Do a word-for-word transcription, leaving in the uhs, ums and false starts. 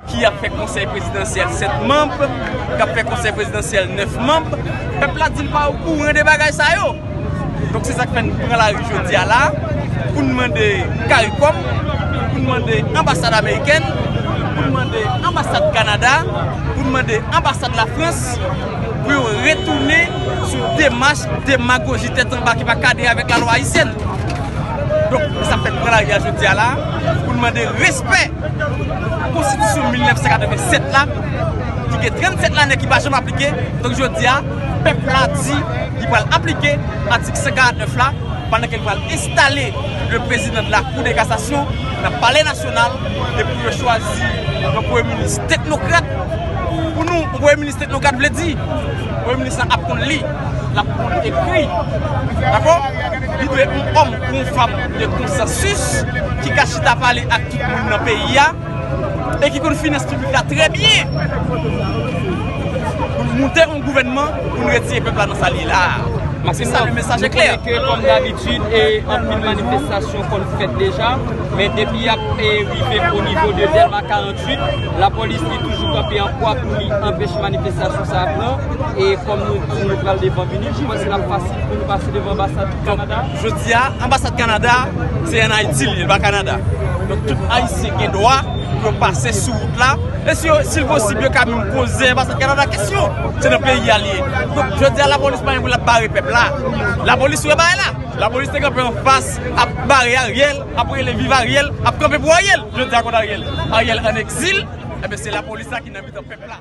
ki ap fè konsèy prezidansyèl sèt manm, k ap fè konsèy prezidansyèl nèf manm. Pèp la di l pa okouran de bagay sa yo. Donk, se sa k fè n pran lari jodi a la, pou n mande CARICOM, pou n mande anbasad amerikèn, pou n mande anbasad Kanada, pou n mande anbasad Lafrans, pou yo retounen sou demach demagoji tèt anba ki pa kadre avèk lalwa ayisyèn. Donk, se sa k fè n pran lari a jodi a la, pou n mande respè Konstitisyon mil nèf san katrevennsèt la, ki gen trannsèt lane ki pa janm aplike. Donk, jodi a, pèp la di li pral aplike atik san karantnèf la, pandan ke l pral enstale le président de la Cour de cassation nan Palè Nasyonal, e pou yo chwazi yon premye minis teknokrat. Pou nou, yon premye minis teknokrat vle di, premye minis la ap konn li, l ap konn ekri. Dakò? Li dwe yon òm ou yon fanm de konsansis ki ka chita pale ak tout moun nan peyi a e ki konn finans piblik la trè byen. Pou n moute yon gouvènman pou n retire pèp la nan sa l ye la a. Se sa, le mesaj e klè. Ke, kòm dabitid, e anpil manifestasyon konn fèt deja, men depi y ap, e, rive o nivo de Dèlma karanntuit, lapolis li toujou kanpe an kwa pou li anpeche manifestasyon sa a pran. E kòm nou di, nou pral devan minit, je panse l ap fasil pou nou pase devan anbasad Kanada. Jodi a, anbasad Kanada, se ann Ayiti li ye, li pa Kanada. Donk, tout Ayisyen gen dwa pou yo pase sou wout la. E si yo, si l posib, yo ka menm poze anbasad Kanada kesyon. Se nan peyi a li ye. Donk, jodi a, lapolis pa gen pou l ap bare pèp la. Lapolis wè bagay la. Lapolis te kanpe anfas ap bare Ariel, ap rele viv Ariel, ap kanpe pou Ariel. Jodi a kont Ariel. Ariel ann egzil, enben se lapolis la ki nan mitan pèp la.